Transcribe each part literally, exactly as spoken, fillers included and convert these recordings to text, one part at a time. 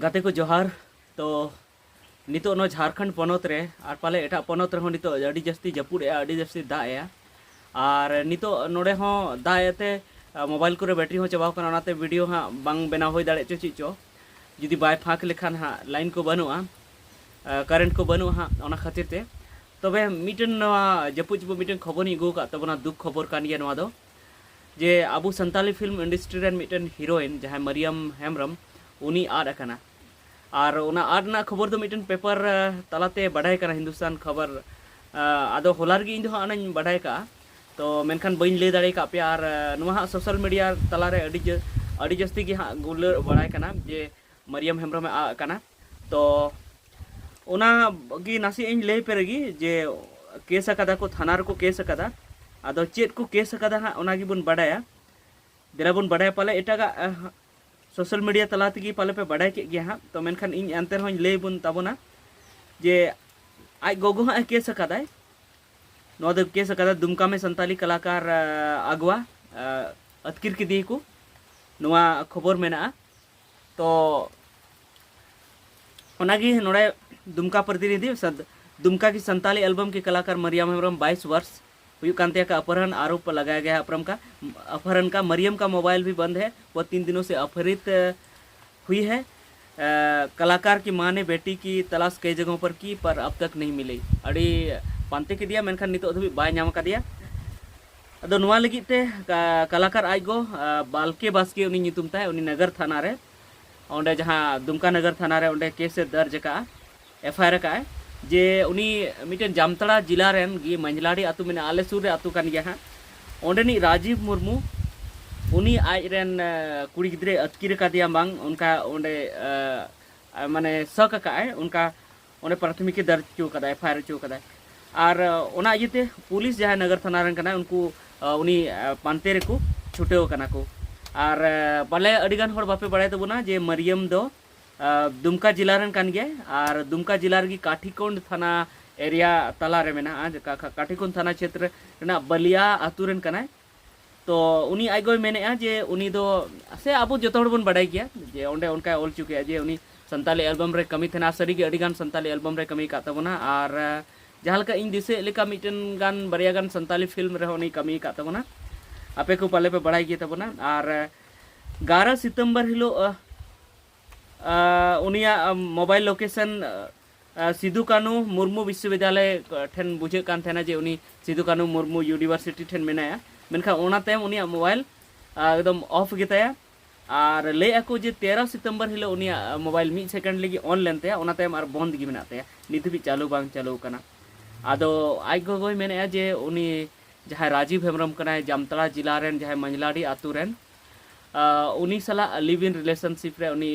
ᱜᱟᱛᱮ ᱠᱚ ᱡᱚᱦᱟᱨ᱾ ᱛᱚ ᱱᱤᱛᱚᱜ ᱱᱚᱣᱟ ᱡᱷᱟᱲᱠᱷᱚᱸᱰ ᱯᱚᱱᱚᱛ ᱨᱮ ᱟᱨ ᱯᱟᱞᱮ ᱮᱴᱟᱜ ᱯᱚᱱᱚᱛ ᱨᱮᱦᱚᱸ ᱱᱤᱛᱚᱜ ᱟᱹᱰᱤ ᱡᱟᱹᱥᱛᱤ ᱡᱟᱹᱯᱩᱫ ᱮᱜᱼᱟ, ᱟᱹᱰᱤ ᱡᱟᱹᱥᱛᱤ ᱫᱟᱜ ᱮᱜᱼᱟ᱾ ᱟᱨ ᱱᱤᱛᱚᱜ ᱱᱚᱰᱮ ᱦᱚᱸ ᱫᱟᱜ ᱮᱜ ᱛᱮ, ᱟ, ᱢᱳᱵᱟᱭᱤᱞ ᱠᱚᱨᱮ ᱵᱮᱴᱨᱤ ᱦᱚᱸ ᱪᱟᱵᱟᱣ ᱠᱟᱱᱟ, ᱚᱱᱟᱛᱮ ᱵᱷᱤᱰᱤᱭᱳ ᱦᱟᱸᱜ ᱵᱟᱝ ᱵᱮᱱᱟᱣ ᱦᱩᱭ ᱫᱟᱲᱮᱭᱟᱜ ᱪᱚ ᱪᱮᱫ ᱪᱚ, ᱡᱩᱫᱤ ᱵᱟᱭ ᱯᱷᱟᱸᱠ ᱞᱮᱠᱷᱟᱱ ᱦᱟᱸᱜ, ᱞᱟᱭᱤᱱ ᱠᱚ ᱵᱟᱹᱱᱩᱜᱼᱟ, ᱟ, ᱠᱟᱨᱮᱱᱴ ᱠᱚ ᱵᱟᱹᱱᱩᱜᱼᱟ ᱦᱟᱸᱜ, ᱚᱱᱟ ᱠᱷᱟᱹᱛᱤᱨ ᱛᱮ᱾ ᱛᱚᱵᱮ ᱢᱤᱫᱴᱮᱱ ᱱᱚᱣᱟ ᱡᱟᱹᱯᱩᱫ ᱡᱟᱹᱯᱩᱫ ᱢᱤᱫᱴᱮᱱ ᱠᱷᱚᱵᱚᱨᱤᱧ ᱟᱹᱜᱩ ᱟᱠᱟᱫ ᱛᱟᱵᱚᱱᱟ, ᱫᱩᱠ ᱠᱷᱚᱵᱚᱨ ᱠᱟᱱ ᱜᱮᱭᱟ ᱱᱚᱣᱟ ᱫᱚ, ᱡᱮ ᱟᱵᱚ ᱥᱟᱱᱛᱟᱞᱤ ᱯᱷᱤᱞᱢ ᱤᱱᱰᱟᱥᱴᱨᱤ ᱨᱮᱱ ᱢᱤᱫᱴᱮᱱ ᱦᱤᱨᱳᱭᱤᱱ ᱡᱟᱦᱟᱸᱭ ᱢᱟᱨᱤᱭᱟᱢ ᱦᱮᱢᱵᱨᱚᱢ, ᱩᱱᱤ ᱟᱫ ᱟᱠᱟᱱᱟ᱾ ᱟᱨ ᱚᱱᱟ ᱟᱫ ᱨᱮᱱᱟᱜ ᱠᱷᱚᱵᱚᱨ ᱫᱚ ᱢᱤᱫᱴᱮᱱ ᱯᱮᱯᱟᱨ, ᱟ, ᱛᱟᱞᱟᱛᱮ ᱵᱟᱰᱟᱭ ᱠᱟᱱᱟ, ᱦᱤᱱᱫᱩᱥᱛᱟᱱ ᱠᱷᱚᱵᱚᱨ᱾ ᱟ, ᱟᱫᱚ ᱦᱚᱞᱟ ᱨᱮᱜᱮ ᱤᱧ ᱫᱚ ᱦᱟᱸᱜ ᱚᱱᱟᱧ ᱵᱟᱰᱟᱭ ᱠᱟᱜᱼᱟ, ᱛᱚ ᱢᱮᱱᱠᱷᱟᱱ ᱵᱟᱹᱧ ᱞᱟᱹᱭ ᱫᱟᱲᱮ ᱠᱟᱜ ᱯᱮᱭᱟ᱾ ᱟᱨ, ᱟ, ᱱᱚᱣᱟ ᱦᱟᱸᱜ ᱥᱳᱥᱟᱞ ᱢᱤᱰᱤᱭᱟ ᱛᱟᱞᱟᱨᱮ ᱟᱹᱰᱤ ᱡᱟᱹ-, ᱟᱹᱰᱤ ᱡᱟᱹᱥᱛᱤ ᱜᱮ ᱦᱟᱸᱜ ᱜᱩᱞᱟᱹ ᱵᱟᱲᱟᱭ ᱠᱟᱱᱟ ᱡᱮ ᱢᱟᱨᱤᱭᱟᱢ ᱦᱮᱢᱵᱨᱚᱢᱮ ᱟᱫ ᱟᱠᱟᱱᱟ᱾ ᱛᱚ ᱚᱱᱟ ᱜᱮ ᱱᱟᱥᱮᱭᱟᱜ ᱤᱧ ᱞᱟᱹᱭ ᱯᱮ ᱨᱮᱜᱮ ᱡᱮ ᱠᱮᱥ ᱟᱠᱟᱫᱟ ᱠᱚ, ᱛᱷᱟᱱᱟ ᱨᱮᱠᱚ ᱠᱮᱥ ᱟᱠᱟᱫᱟ᱾ ᱟᱫᱚ ᱪᱮᱫ ᱠᱚ ᱠᱮᱥ ᱟᱠᱟᱫᱟ ᱦᱟᱸᱜ, ᱚᱱᱟ ᱜᱮᱵᱚᱱ ᱵᱟᱰᱟᱭᱟ᱾ ᱫᱮᱞᱟ ᱵᱚᱱ ᱵᱟᱰᱟᱭᱟ, ᱯᱟᱞᱮ ᱮᱴᱟᱜᱟᱜ, ᱟ, ᱥᱳᱥᱟᱞ ᱢᱤᱰᱤᱭᱟ ᱛᱟᱞᱟ ᱛᱮᱜᱮ ᱯᱟᱞᱮ ᱯᱮ ᱵᱟᱰᱟᱭ ᱠᱮᱫ ᱜᱮᱭᱟ ᱦᱟᱸᱜ᱾ ᱛᱚ ᱢᱮᱱᱠᱷᱟᱱ ᱤᱧ ᱮᱱᱛᱮ ᱨᱮᱦᱚᱸᱧ ᱞᱟᱹᱭ ᱵᱚᱱ ᱛᱟᱵᱚᱱᱟ ᱡᱮ ᱟᱡ ᱜᱚᱜᱚ ᱦᱟᱸᱜ ᱮ ᱠᱮᱥ ᱟᱠᱟᱫᱟᱭ᱾ ᱱᱚᱣᱟ ᱫᱚ ᱠᱮᱥ ᱟᱠᱟᱫᱟ ᱫᱩᱢᱠᱟ ᱢᱮ ᱥᱟᱱᱛᱟᱞᱤ ᱠᱟᱞᱟᱠᱟᱨ, ᱟ, ᱟᱜᱽᱣᱟ, ᱟ, ᱟᱹᱛᱠᱤᱨ ᱠᱮᱫᱮᱭᱟᱠᱚ, ᱱᱚᱣᱟ ᱠᱷᱚᱵᱚᱨ ᱢᱮᱱᱟᱜᱼᱟ᱾ ᱛᱚ ᱚᱱᱟᱜᱮ ᱱᱚᱰᱮ ᱫᱩᱢᱠᱟ ᱯᱨᱚᱛᱤᱱᱤᱫᱷᱤ, ᱥᱟᱱ-, ᱫᱩᱢᱠᱟ ᱠᱤ ᱥᱟᱱᱛᱟᱞᱤ ᱮᱞᱵᱚᱢ ᱠᱤ ᱠᱟᱞᱟᱠᱟᱨ ᱢᱟᱨᱤᱭᱟᱢ ᱦᱮᱢᱵᱨᱚᱢ ᱵᱟᱭᱤᱥ ᱵᱟᱨᱥ ᱦᱩᱭᱩᱜ ᱠᱟᱱ ᱛᱟᱭᱟ ᱠᱟ ᱟᱯᱦᱟᱨᱟᱱ, ᱟᱨᱳᱯ ᱞᱟᱜᱟᱭᱟ ᱜᱟᱭᱟ ᱟᱯᱨᱟᱢ ᱠᱟ, ᱟᱯᱦᱟᱨᱟᱱ ᱠᱟ, ᱢᱟᱨᱤᱭᱟᱢ ᱠᱟ ᱢᱳᱵᱟᱭᱤᱞ ᱵᱷᱤ ᱵᱚᱱᱫ ᱦᱮ, ᱣᱚ ᱛᱤᱱ ᱫᱤᱱᱳ ᱥᱮ ᱟᱯᱦᱟᱨᱤᱛ, ᱟ, ᱦᱩᱭ ᱦᱮ᱾ ᱟ, ᱠᱟᱞᱟᱠᱟᱨ ᱠᱤ ᱢᱟᱸ ᱱᱮ ᱵᱮᱴᱤ ᱠᱤ ᱛᱚᱞᱟᱥ ᱠᱮᱭ ᱡᱟᱜᱟᱦᱳᱸ ᱯᱟᱨ ᱠᱤ, ᱯᱟᱨ ᱟᱵ ᱛᱟᱠ ᱱᱟᱦᱤᱸ ᱢᱤᱞᱤ᱾ ᱟᱹᱰᱤ ᱯᱟᱱᱛᱮ ᱠᱮᱫᱮᱭᱟ, ᱢᱮᱱᱠᱷᱟᱱ ᱱᱤᱛᱚᱜ ᱫᱷᱟᱹᱵᱤᱡ ᱵᱟᱭ ᱧᱟᱢ ᱟᱠᱟᱫᱮᱭᱟ᱾ ᱟᱫᱚ ᱱᱚᱣᱟ ᱞᱟᱹᱜᱤᱫ ᱛᱮ ᱠᱟ-, ᱠᱟᱞᱟᱠᱟᱨ ᱟᱡ ᱜᱚ, ᱟ, ᱵᱟᱞᱠᱮ ᱵᱟᱥᱠᱮ ᱩᱱᱤ ᱧᱩᱛᱩᱢ ᱛᱟᱭ, ᱩᱱᱤ ᱱᱟᱜᱟᱨ ᱛᱷᱟᱱᱟ ᱨᱮ, ᱚᱸᱰᱮ ᱡᱟᱦᱟᱸ ᱫᱩᱢᱠᱟ ᱱᱟᱜᱟᱨ ᱛᱷᱟᱱᱟ ᱨᱮ ᱚᱸᱰᱮ ᱠᱮᱥ ᱮ ᱫᱟᱨᱡᱽ ᱟᱠᱟᱫᱼᱟ, ᱮᱯᱷ ᱟᱭ ᱟᱨ ᱟᱠᱟᱫᱼᱟᱭ ᱡᱮ ᱩᱱᱤ ᱢᱤᱫᱴᱮᱱ ᱡᱟᱢᱛᱟᱲᱟ ᱡᱮᱞᱟ ᱨᱮᱱ ᱜᱮ ᱢᱟᱹᱡᱷᱞᱟᱲᱤ ᱟᱹᱛᱩ ᱢᱮᱱᱟᱜᱼᱟ, ᱟᱞᱮ ᱥᱩᱨ ᱨᱮ ᱟᱹᱛᱩ ᱠᱟᱱ ᱜᱮᱭᱟ ᱦᱟᱸᱜ, ᱚᱸᱰᱮᱱᱤᱡ ᱨᱟᱡᱤᱵᱽ ᱢᱩᱨᱢᱩ, ᱩᱱᱤ ᱟᱡ ᱨᱮᱱ, ᱟ, ᱠᱩᱲᱤ ᱜᱤᱫᱽᱨᱟᱹᱭ ᱟᱹᱛᱠᱤᱨ ᱟᱠᱟᱫᱮᱭᱟ ᱵᱟᱝ, ᱚᱱᱠᱟ ᱚᱸᱰᱮ, ᱟ, ᱟ, ᱢᱟᱱᱮ ᱥᱟᱠ ᱟᱠᱟᱫᱼᱟᱭ, ᱚᱱᱠᱟ ᱚᱸᱰᱮ ᱯᱨᱟᱛᱷᱚᱢᱤᱠᱤ ᱫᱟᱨᱡᱽ ᱦᱚᱪᱚ ᱠᱟᱫᱟ, ᱮᱯᱷ ᱟᱭ ᱟᱨ ᱦᱚᱪᱚ ᱠᱟᱫᱟᱭ᱾ ᱟᱨ, ᱟ, ᱚᱱᱟ ᱤᱭᱟᱹᱛᱮ ᱯᱩᱞᱤᱥ ᱡᱟᱦᱟᱸᱭ ᱱᱟᱜᱟᱨ ᱛᱷᱟᱱᱟ ᱨᱮᱱ ᱠᱟᱱᱟᱭ, ᱩᱱᱠᱩ, ᱟ, ᱩᱱᱤ, ᱟ, ᱯᱟᱱᱛᱮ ᱨᱮᱠᱚ ᱪᱷᱩᱴᱟᱹᱣ ᱟᱠᱟᱱᱟ ᱠᱚ᱾ ᱟᱨ, ᱟ, ᱯᱟᱞᱮ ᱟᱹᱰᱤᱜᱟᱱ ᱦᱚᱲ ᱵᱟᱯᱮ ᱵᱟᱲᱟᱭ ᱛᱟᱵᱚᱱᱟ ᱡᱮ ᱢᱟᱨᱤᱭᱟᱢ ᱫᱚ, ᱟ, ᱫᱩᱢᱠᱟ ᱡᱮᱞᱟ ᱨᱮᱱ ᱠᱟᱱ ᱜᱮᱭᱟᱭ, ᱟᱨ ᱫᱩᱢᱠᱟ ᱡᱮᱞᱟ ᱨᱮᱜᱮ ᱠᱟᱴᱷᱤᱠᱳᱱᱰ ᱛᱷᱟᱱᱟ ᱮᱨᱤᱭᱟ ᱛᱟᱞᱟ ᱨᱮ ᱢᱮᱱᱟᱜᱼᱟ᱾ ᱡᱮ ᱠᱟ-, ᱠᱟ-, ᱠᱟᱴᱷᱤᱠᱳᱱᱰ ᱛᱷᱟᱱᱟ ᱪᱷᱮᱛᱨᱚ ᱨᱮᱱᱟᱜ ᱵᱟᱞᱤᱭᱟ ᱟᱹᱛᱩ ᱨᱮᱱ ᱠᱟᱱᱟᱭ᱾ ᱛᱚ ᱩᱱᱤ ᱟᱡ ᱜᱚᱭ ᱢᱮᱱᱮᱫᱼᱟ ᱡᱮ ᱩᱱᱤ ᱫᱚ, ᱥᱮ ᱟᱵᱚ ᱡᱚᱛᱚ ᱦᱚᱲ ᱵᱚᱱ ᱵᱟᱰᱟᱭ ᱜᱮᱭᱟ ᱡᱮ ᱚᱸᱰᱮ ᱚᱱᱠᱟᱭ ᱚᱞ ᱦᱚᱪᱚ ᱠᱮᱫᱼᱟ ᱡᱮ ᱩᱱᱤ ᱥᱟᱱᱛᱟᱞᱤ ᱮᱞᱵᱟᱢ ᱨᱮ ᱠᱟᱹᱢᱤ ᱛᱟᱦᱮᱱᱟ, ᱥᱟᱹᱨᱤᱜᱮ ᱟᱹᱰᱤᱜᱟᱱ ᱥᱟᱱᱛᱟᱞᱤ ᱮᱞᱵᱟᱢ ᱨᱮ ᱠᱟᱹᱢᱤ ᱟᱠᱟᱫ ᱛᱟᱵᱚᱱᱟ᱾ ᱟᱨ ᱡᱟᱦᱟᱸ ᱞᱮᱠᱟ ᱤᱧ ᱫᱤᱥᱟᱹᱭᱮᱫ ᱞᱮᱠᱟ ᱢᱤᱫᱴᱮᱱ ᱜᱟᱱ ᱵᱟᱨᱭᱟ ᱜᱟᱱ ᱥᱟᱱᱛᱟᱞᱤ ᱯᱷᱤᱞᱢ ᱨᱮᱦᱚᱸ ᱩᱱᱤ ᱠᱟᱹᱢᱤ ᱟᱠᱟᱫ ᱛᱟᱵᱚᱱᱟ, ᱟᱯᱮ ᱠᱚ ᱯᱟᱞᱮ ᱯᱮ ᱵᱟᱲᱟᱭ ᱜᱮ ᱛᱟᱵᱚᱱᱟ᱾ ᱟᱨ ᱜᱟᱨᱟ ᱥᱤᱛᱟᱹᱢᱵᱟᱨ ᱦᱤᱞᱳᱜ ᱩᱱᱤᱭᱟᱜ ᱢᱳᱵᱟᱭᱤᱞ ᱞᱳᱠᱮᱥᱚᱱ ᱥᱤᱫᱩ ᱠᱟᱹᱱᱩ ᱢᱩᱨᱢᱩ ᱵᱤᱥᱥᱚᱵᱤᱫᱽᱫᱟᱞᱚᱭ ᱴᱷᱮᱱ ᱵᱩᱡᱷᱟᱹᱜ ᱠᱟᱱ ᱛᱟᱦᱮᱱᱟ ᱡᱮ ᱩᱱᱤ ᱥᱤᱫᱩ ᱠᱟᱹᱱᱩ ᱢᱩᱨᱢᱩ ᱤᱭᱩᱱᱤᱵᱷᱟᱨᱥᱤᱴᱤ ᱴᱷᱮᱱ ᱢᱮᱱᱟᱭᱟ᱾ ᱢᱮᱱᱠᱷᱟᱱ ᱚᱱᱟ ᱛᱟᱭᱚᱢ ᱩᱱᱤᱭᱟᱜ ᱢᱳᱵᱟᱭᱤᱞ ᱮᱠᱫᱚᱢ ᱚᱯᱷ ᱜᱮᱛᱟᱭᱟ᱾ ᱟᱨ ᱞᱟᱹᱭ ᱟᱠᱚ ᱡᱮ ᱛᱮᱨᱚ ᱥᱤᱛᱟᱹᱢᱵᱟᱨ ᱦᱤᱞᱳᱜ ᱩᱱᱤᱭᱟᱜ ᱢᱳᱵᱟᱭᱤᱞ ᱢᱤᱫ ᱥᱮᱠᱮᱱᱰ ᱞᱟᱹᱜᱤᱫ ᱚᱱ ᱞᱮᱱ ᱛᱟᱭᱟ, ᱚᱱᱟ ᱛᱟᱭᱚᱢ ᱟᱨ ᱵᱚᱱᱫ ᱜᱮ ᱢᱮᱱᱟᱜ ᱛᱟᱭᱟ, ᱱᱤᱛ ᱦᱟᱹᱵᱤᱡ ᱪᱟᱹᱞᱩ ᱵᱟᱝ ᱪᱟᱹᱞᱩ ᱟᱠᱟᱱᱟ᱾ ᱟᱫᱚ ᱟᱡ ᱜᱚᱜᱚᱭ ᱢᱮᱱᱮᱫᱼᱟ ᱡᱮ ᱩᱱᱤ ᱡᱟᱦᱟᱸᱭ ᱨᱟᱡᱤᱵᱽ ᱦᱮᱢᱵᱨᱚᱢ ᱠᱟᱱᱟᱭ, ᱡᱟᱢᱛᱟᱲᱟ ᱡᱮᱞᱟ ᱨᱮᱱ, ᱡᱟᱦᱟᱸᱭ ᱢᱟᱹᱡᱽᱞᱟᱰᱤ ᱟᱹᱛᱩ ᱨᱮᱱ, ᱩᱱᱤ ᱥᱟᱞᱟᱜ ᱞᱤᱵᱷ ᱤᱱ ᱨᱤᱞᱮᱥᱚᱱᱥᱤᱯ ᱨᱮ ᱩᱱᱤ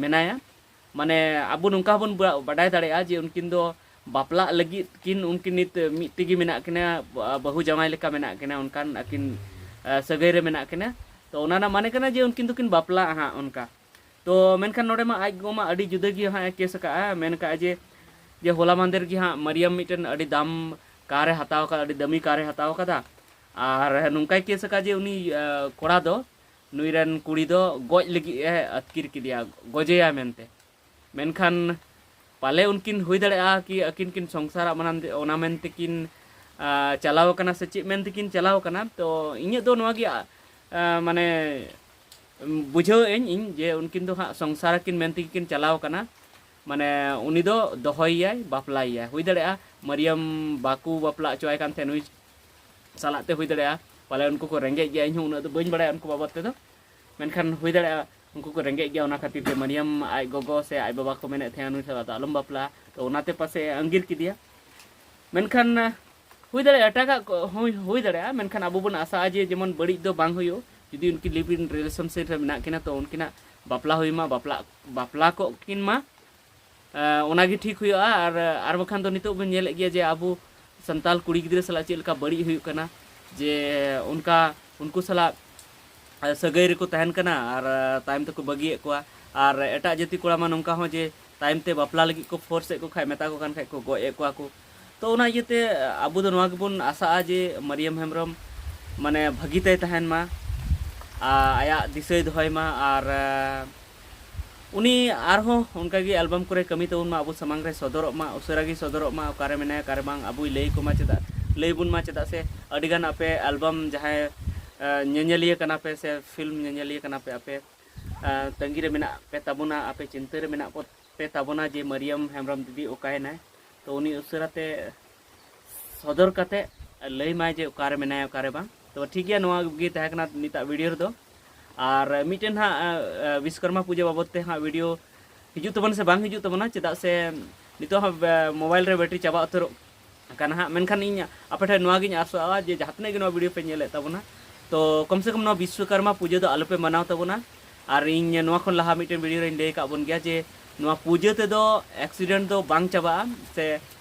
ᱢᱮᱱᱟᱭᱟ᱾ ᱢᱟᱱᱮ ᱟᱵᱚ ᱱᱚᱝᱠᱟ ᱦᱚᱸᱵᱚᱱ ᱵᱟᱰᱟᱭ ᱫᱟᱲᱮᱭᱟᱜᱼᱟ ᱡᱮ ᱩᱱᱠᱤᱱ ᱫᱚ ᱵᱟᱯᱞᱟᱜ ᱞᱟᱹᱜᱤᱫ ᱠᱤᱱ, ᱩᱱᱠᱤᱱ ᱱᱤᱛ ᱢᱤᱫ ᱛᱮᱜᱮ ᱢᱮᱱᱟᱜ ᱠᱤᱱᱟ, ᱵᱟᱹᱦᱩ ᱡᱟᱶᱟᱭ ᱞᱮᱠᱟ ᱢᱮᱱᱟᱜ ᱠᱤᱱᱟ, ᱚᱱᱠᱟᱱ ᱟᱹᱠᱤᱱ ᱥᱟᱹᱜᱟᱹᱭ ᱨᱮ ᱢᱮᱱᱟᱜ ᱠᱤᱱᱟ᱾ ᱛᱚ ᱚᱱᱟ ᱨᱮᱱᱟᱜ ᱢᱟᱱᱮ ᱠᱟᱱᱟ ᱡᱮ ᱩᱱᱠᱤᱱ ᱫᱚᱠᱤᱱ ᱵᱟᱯᱞᱟᱜᱼᱟ ᱦᱟᱸᱜ ᱚᱱᱠᱟ᱾ ᱛᱚ ᱢᱮᱱᱠᱷᱟᱱ ᱱᱚᱰᱮ ᱢᱟ ᱟᱡ ᱜᱚ ᱢᱟ ᱟᱹᱰᱤ ᱡᱩᱫᱟᱹ ᱜᱮ ᱦᱟᱸᱜ ᱮ ᱠᱮᱥ ᱟᱠᱟᱫᱼᱟ, ᱢᱮᱱ ᱟᱠᱟᱫᱼᱟ ᱡᱮ ᱡᱮ ᱦᱚᱞᱟ ᱢᱟᱦᱫᱮᱨ ᱜᱮ ᱦᱟᱸᱜ ᱢᱟᱨᱤᱭᱟᱢ ᱢᱤᱫᱴᱮᱱ ᱟᱹᱰᱤ ᱫᱟᱢ ᱠᱟᱨ ᱮ ᱦᱟᱛᱟᱣ ᱟᱠᱟᱫ, ᱟᱹᱰᱤ ᱫᱟᱹᱢᱤ ᱠᱟᱨ ᱮ ᱦᱟᱛᱟᱣ ᱟᱠᱟᱫᱟ᱾ ᱟᱨ ᱱᱚᱝᱠᱟᱭ ᱠᱮᱥ ᱟᱠᱟᱫ ᱡᱮ ᱩᱱᱤ ᱠᱚᱲᱟ ᱫᱚ ᱱᱩᱭ ᱨᱮᱱ ᱠᱩᱲᱤ ᱫᱚ ᱜᱚᱡ ᱞᱟᱹᱜᱤᱫ ᱮ ᱟᱹᱛᱠᱤᱨ ᱠᱮᱫᱮᱭᱟ, ᱜᱚᱡᱮᱭᱟ ᱢᱮᱱᱛᱮ᱾ ᱢᱮᱱᱠᱷᱟᱱ ᱯᱟᱞᱮ ᱩᱱᱠᱤᱱ ᱦᱩᱭ ᱫᱟᱲᱮᱭᱟᱜᱼᱟ ᱠᱤ ᱟᱹᱠᱤᱱ ᱠᱤᱱ ᱥᱚᱝᱥᱟᱨᱟ, ᱚᱱᱟ ᱢᱮᱱᱛᱮ ᱠᱤᱱ ᱪᱟᱞᱟᱣ ᱟᱠᱟᱱᱟ ᱥᱮ ᱪᱮᱫ ᱢᱮᱱᱛᱮ ᱠᱤᱱ ᱪᱟᱞᱟᱣ ᱟᱠᱟᱱᱟ᱾ ᱛᱚ ᱤᱧᱟᱹᱜ ᱫᱚ ᱱᱚᱣᱟ ᱜᱮ ᱢᱟᱱᱮ ᱵᱩᱡᱷᱟᱹᱣ ᱟᱹᱧ ᱤᱧ ᱡᱮ ᱩᱱᱠᱤᱱ ᱫᱚ ᱦᱟᱸᱜ ᱥᱚᱝᱥᱟᱨ ᱟᱹᱠᱤᱱ ᱢᱮᱱ ᱛᱮᱜᱮ ᱠᱤᱱ ᱪᱟᱞᱟᱣ ᱟᱠᱟᱱᱟ᱾ ᱢᱟᱱᱮ ᱩᱱᱤ ᱫᱚ ᱫᱚᱦᱚᱭᱮᱭᱟᱭ, ᱵᱟᱯᱞᱟᱭᱮᱭᱟᱭ᱾ ᱦᱩᱭ ᱫᱟᱲᱮᱭᱟᱜᱼᱟ ᱢᱟᱨᱤᱭᱟᱢ ᱵᱟᱠᱚ ᱵᱟᱯᱞᱟ ᱦᱚᱪᱚᱣᱟᱭ ᱠᱟᱱ ᱛᱟᱦᱮᱸ ᱱᱩᱭ ᱥᱟᱞᱟᱜ ᱛᱮ, ᱦᱩᱭ ᱫᱟᱲᱮᱭᱟᱜᱼᱟ ᱯᱟᱞᱮ ᱩᱱᱠᱩ ᱠᱚ ᱨᱮᱸᱜᱮᱡ ᱜᱮᱭᱟ, ᱤᱧ ᱦᱚᱸ ᱩᱱᱟᱹᱜ ᱫᱚ ᱵᱟᱹᱧ ᱵᱟᱲᱟᱭᱟ ᱩᱱᱠᱩ ᱵᱟᱵᱚᱫ ᱛᱮᱫᱚ᱾ ᱢᱮᱱᱠᱷᱟᱱ ᱦᱩᱭ ᱫᱟᱲᱮᱭᱟᱜᱼᱟ ᱩᱱᱠᱩ ᱠᱚ ᱨᱮᱸᱜᱮᱡ ᱜᱮᱭᱟ, ᱚᱱᱟ ᱠᱷᱟᱹᱛᱤᱨ ᱛᱮ ᱢᱟᱨᱤᱭᱟᱢ ᱟᱡ ᱜᱚᱜᱚ ᱥᱮ ᱟᱡ ᱵᱟᱵᱟ ᱠᱚ ᱢᱮᱱᱮᱫ ᱛᱟᱦᱮᱸᱱᱟ ᱱᱩᱭ ᱥᱟᱞᱟᱜ ᱫᱚ ᱟᱞᱚᱢ ᱵᱟᱯᱞᱟᱜᱼᱟ, ᱛᱚ ᱚᱱᱟᱛᱮ ᱯᱟᱥᱮᱡ ᱟᱸᱜᱤᱨ ᱠᱮᱫᱮᱭᱟ᱾ ᱢᱮᱱᱠᱷᱟᱱ ᱦᱩᱭ ᱫᱟᱲᱮᱭᱟᱜᱼᱟ ᱮᱴᱟᱜᱟᱜ ᱦᱩᱭ ᱫᱟᱲᱮᱭᱟᱜᱼᱟ, ᱢᱮᱱᱠᱷᱟᱱ ᱟᱵᱚ ᱵᱚᱱ ᱟᱥᱟᱜᱼᱟ ᱡᱮ ᱡᱮᱢᱚᱱ ᱵᱟᱹᱲᱤᱡ ᱫᱚ ᱵᱟᱝ ᱦᱩᱭᱩᱜ᱾ ᱡᱩᱫᱤ ᱩᱱᱠᱤᱱ ᱞᱤᱵᱷ ᱤᱱ ᱨᱤᱞᱮᱥᱚᱱᱥᱤᱯ ᱨᱮ ᱢᱮᱱᱟᱜ ᱠᱤᱱᱟ ᱛᱚ ᱩᱱᱠᱤᱱᱟᱜ ᱵᱟᱯᱞᱟ ᱦᱩᱭ ᱢᱟ, ᱵᱟᱯᱞᱟ ᱵᱟᱯᱞᱟ ᱠᱚᱜ ᱠᱤᱱ ᱢᱟ᱾ ᱚᱱᱟᱜᱮ ᱴᱷᱤᱠ ᱦᱩᱭᱩᱜᱼᱟ᱾ ᱟᱨ ᱟᱨ ᱵᱟᱠᱷᱟᱱ ᱫᱚ ᱱᱤᱛᱚᱜ ᱵᱚᱱ ᱧᱮᱞᱮᱫ ᱜᱮᱭᱟ ᱡᱮ ᱟᱵᱚ ᱥᱟᱱᱛᱟᱲ ᱠᱩᱲᱤ ᱜᱤᱫᱽᱨᱟᱹ ᱥᱟᱞᱟᱜ ᱪᱮᱫ ᱞᱮᱠᱟ ᱵᱟᱹᱲᱤᱡ ᱦᱩᱭᱩᱜ ᱠᱟᱱᱟ, ᱡᱮ ᱚᱱᱠᱟ ᱩᱱᱠᱩ ᱥᱟᱞᱟᱜ ᱥᱟᱹᱜᱟᱹᱭ ᱨᱮᱠᱚ ᱛᱟᱦᱮᱱ ᱠᱟᱱᱟ ᱟᱨ ᱛᱟᱭᱚᱢ ᱛᱮᱠᱚ ᱵᱟᱹᱜᱤᱭᱮᱫ ᱠᱚᱣᱟ᱾ ᱟᱨ ᱮᱴᱟᱜ ᱡᱟᱹᱛᱤ ᱠᱚᱲᱟ ᱢᱟ ᱱᱚᱝᱠᱟ ᱦᱚᱸ ᱡᱮ ᱛᱟᱭᱚᱢ ᱛᱮ ᱵᱟᱯᱞᱟ ᱞᱟᱹᱜᱤᱫ ᱠᱚ ᱯᱷᱳᱨᱥ ᱮᱫ ᱠᱚ ᱠᱷᱟᱡ, ᱢᱮᱛᱟ ᱠᱚ ᱠᱟᱱ ᱠᱷᱟᱡ ᱠᱚ ᱜᱚᱡ ᱮᱫ ᱠᱚᱣᱟ ᱠᱚ᱾ ᱛᱚ ᱚᱱᱟ ᱤᱭᱟᱹᱛᱮ ᱟᱵᱚ ᱫᱚ ᱱᱚᱣᱟ ᱜᱮᱵᱚᱱ ᱟᱥᱟᱜᱼᱟ ᱡᱮ ᱢᱟᱨᱤᱭᱟᱢ ᱦᱮᱢᱵᱨᱚᱢ ᱢᱟᱱᱮ ᱵᱷᱟᱹᱜᱤ ᱛᱮᱭ ᱛᱟᱦᱮᱱ ᱢᱟ, ᱟᱨ ᱟᱭᱟᱜ ᱫᱤᱥᱟᱹᱭ ᱫᱚᱦᱚᱭ ᱢᱟ, ᱟᱨ ᱩᱱᱤ ᱟᱨᱦᱚᱸ ᱚᱱᱠᱟᱜᱮ ᱮᱞᱵᱟᱢ ᱠᱚᱨᱮ ᱠᱟᱹᱢᱤ ᱛᱟᱵᱚᱱ ᱢᱟ, ᱟᱵᱚ ᱥᱟᱢᱟᱝ ᱨᱮ ᱥᱚᱫᱚᱨᱚᱜ ᱢᱟ, ᱩᱥᱟᱹᱨᱟ ᱜᱮ ᱥᱚᱫᱚᱨᱚᱜ ᱢᱟ, ᱚᱠᱟᱨᱮ ᱢᱮᱱᱟᱭᱟ ᱚᱠᱟᱨᱮ ᱵᱟᱝ, ᱟᱵᱚᱭ ᱞᱟᱹᱭ ᱠᱚᱢᱟ, ᱪᱮᱫᱟᱜ ᱞᱟᱹᱭ ᱵᱚᱱ ᱢᱟ, ᱪᱮᱫᱟᱜ ᱥᱮ ᱟᱹᱰᱤᱜᱟᱱ ᱟᱯᱮ ᱮᱞᱵᱟᱢ ᱡᱟᱦᱟᱸᱭ ᱧᱮᱧᱮᱞᱤᱭᱟᱹ ᱠᱟᱱᱟ ᱯᱮ ᱥᱮ ᱯᱷᱤᱞᱢ ᱧᱮᱧᱮᱞᱤᱭᱟᱹ ᱠᱟᱱᱟ ᱯᱮ ᱟᱯᱮ, ᱛᱟᱺᱜᱤ ᱨᱮ ᱢᱮᱱᱟᱜ ᱯᱮ ᱛᱟᱵᱚᱱᱟ, ᱟᱯᱮ ᱪᱤᱱᱛᱟᱹ ᱨᱮ ᱢᱮᱱᱟᱜ ᱯᱮ ᱛᱟᱵᱚᱱᱟ ᱡᱮ ᱢᱟᱨᱤᱭᱟᱢ ᱦᱮᱢᱵᱨᱚᱢ ᱫᱤᱫᱤ ᱚᱠᱟᱭᱮᱱᱟᱭ᱾ ᱛᱚ ᱩᱱᱤ ᱩᱥᱟᱹᱨᱟ ᱛᱮ ᱥᱚᱫᱚᱨ ᱠᱟᱛᱮ ᱞᱟᱹᱭ ᱢᱟᱭ ᱡᱮ ᱚᱠᱟᱨᱮ ᱢᱮᱱᱟᱭᱟ ᱚᱠᱟᱨᱮ ᱵᱟᱝ᱾ ᱛᱚ ᱴᱷᱤᱠ ᱜᱮᱭᱟ, ᱱᱚᱣᱟ ᱜᱮ ᱛᱟᱦᱮᱸ ᱠᱟᱱᱟ ᱱᱤᱛᱟᱜ ᱵᱷᱤᱰᱤᱭᱳ ᱨᱮᱫᱚ᱾ ᱟᱨ ᱢᱤᱫᱴᱮᱱ ᱦᱟᱸᱜ ᱵᱤᱥᱠᱚᱨᱢᱟ ᱯᱩᱡᱟᱹ ᱵᱟᱵᱚᱫ ᱛᱮ ᱦᱟᱸᱜ ᱵᱷᱤᱰᱤᱭᱳ ᱦᱤᱡᱩᱜ ᱛᱟᱵᱚᱱᱟ ᱥᱮ ᱵᱟᱝ ᱦᱤᱡᱩᱜ ᱛᱟᱵᱚᱱᱟ, ᱪᱮᱫᱟᱜ ᱥᱮ ᱱᱤᱛᱚᱜ ᱦᱚᱸ ᱢᱳᱵᱟᱭᱤᱞ ᱨᱮ ᱵᱮᱴᱨᱤ ᱪᱟᱵᱟ ᱩᱛᱟᱹᱨᱚᱜ ᱠᱟᱱᱟ ᱦᱟᱸᱜ᱾ ᱢᱮᱱᱠᱷᱟᱱ ᱤᱧ ᱟᱯᱮ ᱴᱷᱮᱱ ᱱᱚᱣᱟ ᱜᱤᱧ ᱟᱥᱚᱜᱼᱟ ᱡᱮ ᱡᱟᱦᱟᱸ ᱛᱤᱱᱟᱹᱜ ᱜᱮ ᱱᱚᱣᱟ ᱵᱷᱤᱰᱤᱭᱳ ᱯᱮ ᱧᱮᱞᱮᱫ ᱛᱟᱵᱚᱱᱟ, ᱛᱚ ᱠᱚᱢ ᱥᱮ ᱠᱚᱢ ᱱᱚᱣᱟ ᱵᱤᱥᱥᱚᱠᱚᱨᱢᱟ ᱯᱩᱡᱟᱹ ᱫᱚ ᱟᱞᱚᱯᱮ ᱢᱟᱱᱟᱣ ᱛᱟᱵᱚᱱᱟ᱾ ᱟᱨ ᱤᱧ ᱱᱚᱣᱟ ᱠᱷᱚᱱ ᱞᱟᱦᱟ ᱢᱤᱫᱴᱮᱱ ᱵᱷᱤᱰᱤᱭᱳ ᱨᱮᱧ ᱞᱟᱹᱭ ᱟᱠᱟᱫ ᱵᱚᱱ ᱜᱮᱭᱟ ᱡᱮ ᱱᱚᱣᱟ ᱯᱩᱡᱟᱹ ᱛᱮᱫᱚ ᱮᱠᱥᱤᱰᱮᱱᱴ ᱫᱚ ᱵᱟᱝ ᱪᱟᱵᱟᱜᱼᱟ, ᱥᱮ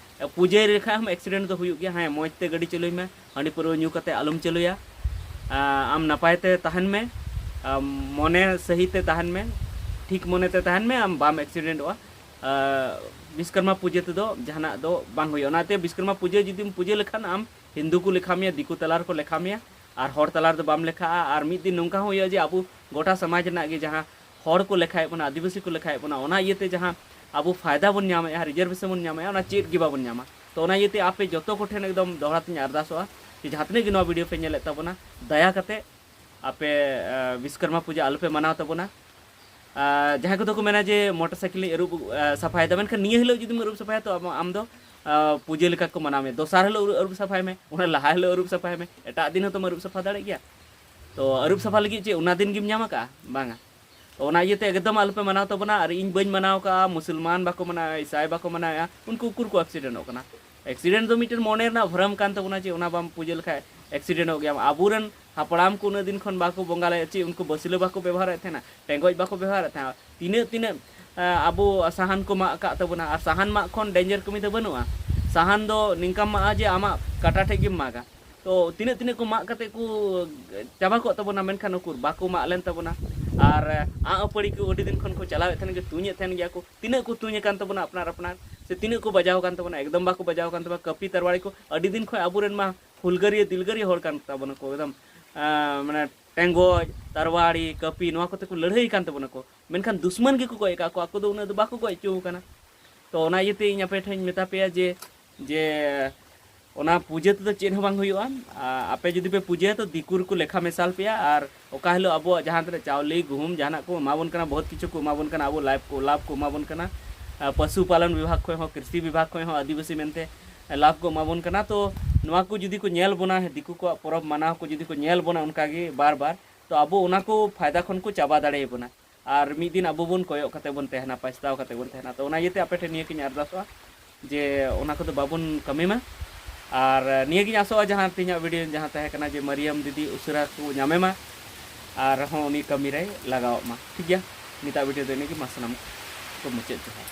ᱯᱩᱡᱟᱹᱭ ᱞᱮᱠᱷᱟᱡ ᱦᱚᱸ ᱮᱠᱥᱤᱰᱮᱱᱴ ᱫᱚ ᱦᱩᱭᱩᱜ ᱜᱮᱭᱟ᱾ ᱦᱮᱸ, ᱢᱚᱡᱽ ᱛᱮ ᱜᱟᱹᱰᱤ ᱪᱟᱹᱞᱩᱭ ᱢᱮ, ᱦᱟᱺᱰᱤ ᱯᱟᱹᱨᱣᱟᱹ ᱧᱩ ᱠᱟᱛᱮ ᱟᱞᱚᱢ ᱪᱟᱹᱞᱩᱭᱟ᱾ ᱟᱢ ᱱᱟᱯᱟᱭ ᱛᱮ ᱛᱟᱦᱮᱱ ᱢᱮ, ᱢᱚᱱᱮ ᱥᱟᱹᱦᱤ ᱛᱮ ᱛᱟᱦᱮᱱ ᱢᱮ, ᱴᱷᱤᱠ ᱢᱚᱱᱮ ᱛᱮ ᱛᱟᱦᱮᱱ ᱢᱮ, ᱟᱢ ᱵᱟᱢ ᱮᱠᱥᱤᱰᱮᱱᱴᱚᱜᱼᱟ᱾ ᱵᱤᱥᱠᱚᱨᱢᱟ ᱯᱩᱡᱟᱹ ᱛᱮᱫᱚ ᱡᱟᱦᱟᱱᱟᱜ ᱫᱚ ᱵᱟᱝ ᱦᱩᱭᱩᱜᱼᱟ᱾ ᱚᱱᱟᱛᱮ ᱵᱤᱥᱠᱚᱨᱢᱟ ᱯᱩᱡᱟᱹ ᱡᱩᱫᱤᱢ ᱯᱩᱡᱟᱹ ᱞᱮᱠᱷᱟᱱ ᱟᱢ ᱦᱤᱱᱫᱩ ᱠᱚ ᱞᱮᱠᱷᱟ ᱢᱮᱭᱟ, ᱫᱤᱠᱩ ᱛᱟᱞᱟ ᱨᱮᱠᱚ ᱞᱮᱠᱷᱟ ᱢᱮᱭᱟ, ᱟᱨ ᱦᱚᱲ ᱛᱟᱞᱟ ᱨᱮᱫᱚ ᱵᱟᱢ ᱞᱮᱠᱷᱟᱜᱼᱟ᱾ ᱟᱨ ᱢᱤᱫ ᱫᱤᱱ ᱱᱚᱝᱠᱟ ᱦᱚᱸ ᱦᱩᱭᱩᱜᱼᱟ ᱡᱮ ᱟᱵᱚ ᱜᱚᱴᱟ ᱥᱚᱢᱟᱡᱽ ᱨᱮᱱᱟᱜ ᱜᱮ ᱡᱟᱦᱟᱸ ᱦᱚᱲ ᱠᱚ ᱞᱮᱠᱷᱟᱭᱮᱫ ᱵᱚᱱᱟ, ᱟᱹᱫᱤᱵᱟᱹᱥᱤ ᱠᱚ ᱞᱮᱠᱷᱟᱭᱮᱫ ᱵᱚᱱᱟ, ᱚᱱᱟ ᱤᱭᱟᱹᱛᱮ ᱡᱟᱦᱟᱸ ᱟᱵᱚ ᱯᱷᱟᱭᱫᱟ ᱵᱚᱱ ᱧᱟᱢᱮᱫᱼᱟ, ᱨᱤᱡᱟᱨᱵᱷᱮᱥᱚᱱ ᱵᱚᱱ ᱧᱟᱢᱮᱫᱼᱟ, ᱚᱱᱟ ᱪᱮᱫ ᱜᱮ ᱵᱟᱵᱚᱱ ᱧᱟᱢᱟ᱾ ᱛᱚ ᱚᱱᱟ ᱤᱭᱟᱹᱛᱮ ᱟᱯᱮ ᱡᱚᱛᱚ ᱠᱚᱴᱷᱮᱱ ᱮᱠᱫᱚᱢ ᱫᱚᱦᱲᱟ ᱛᱤᱧ ᱟᱨᱫᱟᱥᱚᱜᱼᱟ ᱡᱮ ᱡᱟᱦᱟᱸ ᱛᱤᱱᱟᱹᱜ ᱜᱮ ᱱᱚᱣᱟ ᱵᱷᱤᱰᱤᱭᱳ ᱯᱮ ᱧᱮᱞᱮᱫ ᱛᱟᱵᱚᱱᱟ, ᱫᱟᱭᱟ ᱠᱟᱛᱮ ᱟᱯᱮ ᱵᱤᱥᱠᱚᱨᱢᱟ ᱯᱩᱡᱟᱹ ᱟᱞᱚᱯᱮ ᱢᱟᱱᱟᱣ ᱛᱟᱵᱚᱱᱟ᱾ ᱡᱟᱦᱟᱸᱭ ᱠᱚᱫᱚ ᱠᱚ ᱢᱮᱱᱟ ᱡᱮ ᱢᱚᱴᱚᱨ ᱥᱟᱭᱠᱮᱞ ᱤᱧ ᱟᱹᱨᱩᱵ ᱥᱟᱯᱷᱟᱭᱮᱫᱟ, ᱢᱮᱱᱠᱷᱟᱱ ᱱᱤᱭᱟᱹ ᱦᱤᱞᱳᱜ ᱡᱩᱫᱤᱢ ᱟᱹᱨᱩᱵ ᱥᱟᱯᱷᱟᱭᱟ ᱛᱚ ᱟᱢ, ᱟᱢ ᱫᱚ ᱯᱩᱡᱟᱹ ᱞᱮᱠᱟ ᱠᱚ ᱢᱟᱱᱟᱣ ᱢᱮ᱾ ᱫᱚᱥᱟᱨ ᱦᱤᱞᱳᱜ ᱟᱹᱨᱩᱵ ᱥᱟᱯᱷᱟᱭ ᱢᱮ, ᱚᱱᱟ ᱞᱟᱦᱟ ᱦᱤᱞᱳᱜ ᱟᱹᱨᱩᱵ ᱥᱟᱯᱷᱟᱭ ᱢᱮ, ᱮᱴᱟᱜ ᱫᱤᱱ ᱦᱚᱸᱛᱚᱢ ᱟᱹᱨᱩᱵ ᱥᱟᱯᱷᱟ ᱫᱟᱲᱮᱭᱟᱜ ᱜᱮᱭᱟ᱾ ᱛᱚ ᱟᱹᱨᱩᱵ ᱥᱟᱯᱷᱟ ᱞᱟᱹᱜᱤᱫ ᱪᱮᱫ ᱚᱱᱟ ᱫᱤᱱ ᱜᱮᱢ ᱧᱟᱢ ᱟᱠᱟᱫᱼᱟ? ᱵᱟᱝᱟ᱾ ᱛᱚ ᱚᱱᱟ ᱤᱭᱟᱹᱛᱮ ᱮᱠᱫᱚᱢ ᱟᱞᱚᱯᱮ ᱢᱟᱱᱟᱣ ᱛᱟᱵᱚᱱᱟ᱾ ᱟᱨ ᱤᱧ ᱵᱟᱹᱧ ᱢᱟᱱᱟᱣ ᱠᱟᱜᱼᱟ, ᱢᱩᱥᱚᱞᱢᱟᱱ ᱵᱟᱠᱚ ᱢᱟᱱᱟᱣᱟ, ᱤᱥᱟᱭ ᱵᱟᱠᱚ ᱢᱟᱱᱟᱣᱮᱫᱼᱟ, ᱩᱱᱠᱩ ᱩᱠᱩᱨ ᱠᱚ ᱮᱠᱥᱤᱰᱮᱱᱴᱚᱜ ᱠᱟᱱᱟ? ᱮᱠᱥᱤᱰᱮᱱᱴ ᱫᱚ ᱢᱤᱫᱴᱮᱱ ᱢᱚᱱᱮ ᱨᱮᱱᱟᱜ ᱵᱷᱨᱚᱢ ᱠᱟᱱ ᱛᱟᱵᱚᱱᱟ ᱡᱮ ᱚᱱᱟ ᱵᱟᱢ ᱯᱩᱡᱟᱹ ᱞᱮᱠᱷᱟᱡ ᱮᱠᱥᱤᱰᱮᱱᱴᱚᱜ ᱜᱮᱭᱟᱢ᱾ ᱟᱵᱚᱨᱮᱱ ᱦᱟᱯᱲᱟᱢ ᱠᱚ ᱩᱱᱟᱹᱜ ᱫᱤᱱ ᱠᱷᱚᱱ ᱵᱟᱠᱚ ᱵᱚᱸᱜᱟ ᱞᱮᱫ ᱪᱮᱫ ᱩᱱᱠᱩ ᱵᱟᱹᱥᱞᱟᱹ ᱵᱟᱠᱚ ᱵᱮᱵᱚᱦᱟᱨᱮᱫ ᱛᱟᱦᱮᱱᱟ, ᱴᱮᱸᱜᱚᱡ ᱵᱟᱠᱚ ᱵᱮᱵᱚᱦᱟᱨᱮᱫ ᱛᱟᱦᱮᱱᱟ᱾ ᱛᱤᱱᱟᱹᱜ ᱛᱤᱱᱟᱹᱜ ᱟᱵᱚ ᱥᱟᱦᱟᱱ ᱠᱚ ᱢᱟᱜ ᱟᱠᱟᱫ ᱛᱟᱵᱚᱱᱟ, ᱟᱨ ᱥᱟᱦᱟᱱ ᱢᱟᱜ ᱠᱷᱚᱱ ᱰᱮᱧᱡᱟᱨ ᱠᱟᱹᱢᱤ ᱫᱚ ᱵᱟᱹᱱᱩᱜᱼᱟ᱾ ᱥᱟᱦᱟᱱ ᱫᱚ ᱱᱤᱝᱠᱟᱢ ᱢᱟᱜᱼᱟ ᱡᱮ ᱟᱢᱟᱜ ᱠᱟᱴᱟ ᱴᱷᱮᱡ ᱜᱮᱢ ᱢᱟᱜᱟ᱾ ᱛᱚ ᱛᱤᱱᱟᱹᱜ ᱛᱤᱱᱟᱹᱜ ᱠᱚ ᱢᱟᱜ ᱠᱟᱛᱮ ᱠᱚ ᱪᱟᱵᱟ ᱠᱚᱜ ᱛᱟᱵᱚᱱᱟ, ᱢᱮᱱᱠᱷᱟᱱ ᱩᱠᱩᱨ ᱵᱟᱠᱚ ᱢᱟᱜ ᱞᱮᱱ ᱛᱟᱵᱚᱱᱟ᱾ ᱟᱨ ᱟᱜ ᱟᱹᱯᱟᱹᱲᱤ ᱠᱚ ᱟᱹᱰᱤ ᱫᱤᱱ ᱠᱷᱚᱱ ᱠᱚ ᱪᱟᱞᱟᱣᱮᱫ ᱛᱟᱦᱮᱱ ᱜᱮ, ᱛᱩᱧᱮᱫ ᱛᱟᱦᱮᱱ ᱜᱮᱭᱟ ᱠᱚ᱾ ᱛᱤᱱᱟᱹᱜ ᱠᱚ ᱛᱩᱧ ᱟᱠᱟᱱ ᱛᱟᱵᱚᱱᱟ ᱟᱯᱱᱟᱨ ᱟᱯᱱᱟᱨ, ᱥᱮ ᱛᱤᱱᱟᱹᱜ ᱠᱚ ᱵᱟᱡᱟᱣ ᱟᱠᱟᱱ ᱛᱟᱵᱚᱱᱟ? ᱮᱠᱫᱚᱢ ᱵᱟᱠᱚ ᱵᱟᱡᱟᱣ ᱟᱠᱟᱱ ᱛᱟᱵᱚᱱᱟ᱾ ᱠᱟᱹᱯᱤ ᱛᱟᱨᱣᱟᱲᱤ ᱠᱚ ᱟᱹᱰᱤ ᱫᱤᱱ ᱠᱷᱚᱱ ᱟᱵᱚᱨᱮᱱ ᱢᱟ ᱦᱩᱞᱜᱟᱹᱨᱤᱭᱟᱹ ᱫᱤᱞᱜᱟᱹᱨᱤᱭᱟᱹ ᱦᱚᱲ ᱠᱟᱱ ᱛᱟᱵᱚᱱᱟ ᱠᱚ ᱮᱠᱫᱚᱢ᱾ ᱟᱸ, ᱢᱟᱱᱮ ᱴᱮᱸᱜᱚᱡ, ᱛᱟᱨᱣᱟᱲᱤ, ᱠᱟᱹᱯᱤ, ᱱᱚᱣᱟ ᱠᱚᱛᱮ ᱠᱚ ᱞᱟᱹᱲᱦᱟᱹᱭ ᱠᱟᱱ ᱛᱟᱵᱚᱱᱟ ᱠᱚ, ᱢᱮᱱᱠᱷᱟᱱ ᱫᱩᱥᱢᱟᱱ ᱜᱮᱠᱚ ᱜᱚᱡ ᱟᱠᱟᱫ ᱠᱚ, ᱟᱠᱚ ᱫᱚ ᱩᱱᱟᱹᱜ ᱫᱚ ᱵᱟᱠᱚ ᱜᱚᱡ ᱦᱚᱪᱚ ᱟᱠᱟᱱᱟ᱾ ᱛᱚ ᱚᱱᱟ ᱤᱭᱟᱹᱛᱮ ᱤᱧ ᱟᱯᱮ ᱴᱷᱮᱱ ᱤᱧ ᱢᱮᱛᱟ ᱯᱮᱭᱟ ᱡᱮ, ᱡᱮ ᱚᱱᱟ ᱯᱩᱡᱟᱹ ᱛᱮᱫᱚ ᱪᱮᱫ ᱦᱚᱸ ᱵᱟᱝ ᱦᱩᱭᱩᱜᱼᱟ᱾ ᱟ-, ᱟᱯᱮ ᱡᱩᱫᱤ ᱯᱮ ᱯᱩᱡᱟᱹᱭᱟ ᱛᱚ ᱫᱤᱠᱩ ᱨᱮᱠᱚ ᱞᱮᱠᱷᱟ ᱢᱮᱥᱟᱞ ᱯᱮᱭᱟ, ᱟᱨ ᱚᱠᱟ ᱦᱤᱞᱳᱜ ᱟᱵᱚᱣᱟᱜ ᱡᱟᱦᱟᱸ ᱛᱤᱱᱟᱹᱜ ᱪᱟᱣᱞᱮ, ᱜᱩᱦᱩᱢ, ᱡᱟᱦᱟᱱᱟᱜ ᱠᱚ ᱮᱢᱟ ᱵᱚᱱ ᱠᱟᱱᱟ, ᱵᱚᱦᱩᱛ ᱠᱤᱪᱷᱩ ᱠᱚ ᱮᱢᱟ ᱵᱚᱱ ᱠᱟᱱᱟ, ᱟᱵᱚ ᱞᱟᱵᱷ ᱠᱚ, ᱞᱟᱵᱷ ᱠᱚ ᱮᱢᱟ ᱵᱚᱱ ᱠᱟᱱᱟ, ᱟ, ᱯᱚᱥᱩ ᱯᱟᱞᱚᱱ ᱵᱤᱵᱷᱟᱜᱽ ᱠᱷᱚᱱ ᱦᱚᱸ, ᱠᱨᱤᱥᱤ ᱵᱤᱵᱷᱟᱜᱽ ᱠᱷᱚᱱ ᱦᱚᱸ ᱟᱹᱫᱤᱵᱟᱹᱥᱤ ᱢᱮᱱᱛᱮ ᱞᱟᱵᱷ ᱠᱚ ᱮᱢᱟ ᱵᱚᱱ ᱠᱟᱱᱟ᱾ ᱛᱚ ᱱᱚᱣᱟ ᱠᱚ ᱡᱩᱫᱤ ᱠᱚ ᱧᱮᱞ ᱵᱚᱱᱟ, ᱫᱤᱠᱩ ᱠᱚᱣᱟᱜ ᱯᱚᱨᱚᱵᱽ ᱢᱟᱱᱟᱣ ᱠᱚ ᱡᱩᱫᱤ ᱠᱚ ᱧᱮᱞ ᱵᱚᱱᱟ ᱚᱱᱠᱟ ᱜᱮ ᱵᱟᱨ ᱵᱟᱨ, ᱛᱚ ᱟᱵᱚ ᱚᱱᱟ ᱠᱚ ᱯᱷᱟᱭᱫᱟ ᱠᱷᱚᱱ ᱠᱚ ᱪᱟᱵᱟ ᱫᱟᱲᱮᱭᱟᱵᱚᱱᱟ᱾ ᱟᱨ ᱢᱤᱫ ᱫᱤᱱ ᱟᱵᱚ ᱵᱚᱱ ᱠᱚᱭᱚᱜ ᱠᱟᱛᱮ ᱵᱚᱱ ᱛᱟᱦᱮᱱᱟ, ᱯᱟᱪᱷᱛᱟᱣ ᱠᱟᱛᱮ ᱵᱚᱱ ᱛᱟᱦᱮᱱᱟ᱾ ᱛᱚ ᱚᱱᱟ ᱤᱭᱟᱹᱛᱮ ᱟᱯᱮ ᱴᱷᱮᱱ ᱱᱤᱭᱟᱹ ᱜᱤᱧ ᱟᱨᱫᱟᱥᱚᱜᱼᱟ ᱡᱮ ᱚᱱᱟ ᱠᱚᱫᱚ ᱵᱟᱵᱚᱱ ᱠᱟᱹᱢᱤ ᱢᱟ᱾ ᱟᱨ ᱱᱤᱭᱟᱹ ᱜᱤᱧ ᱟᱥᱚᱜᱼᱟ ᱡᱟᱦᱟᱸ ᱛᱮᱦᱮᱧᱟᱜ ᱵᱷᱤᱰᱤᱭᱳ ᱡᱟᱦᱟᱸ ᱛᱟᱦᱮᱸ ᱠᱟᱱᱟ ᱡᱮ ᱢᱟᱨᱤᱭᱟᱢ ᱫᱤᱫᱤ ᱩᱥᱟᱹᱨᱟ ᱠᱚ ᱧᱟᱢᱮ ᱢᱟ, ᱟᱨᱦᱚᱸ ᱩᱱᱤ ᱠᱟᱹᱢᱤ ᱨᱮᱭ ᱞᱟᱜᱟᱣᱚᱜ ᱢᱟ᱾ ᱴᱷᱤᱠ ᱜᱮᱭᱟ, ᱱᱤᱛᱟᱜ ᱵᱷᱤᱰᱤᱭᱳ ᱫᱚ ᱤᱱᱟᱹᱜ ᱜᱮ, ᱢᱟ ᱥᱟᱱᱟᱢ ᱠᱚ ᱢᱩᱪᱟᱹᱫ ᱡᱚᱦᱟᱨ᱾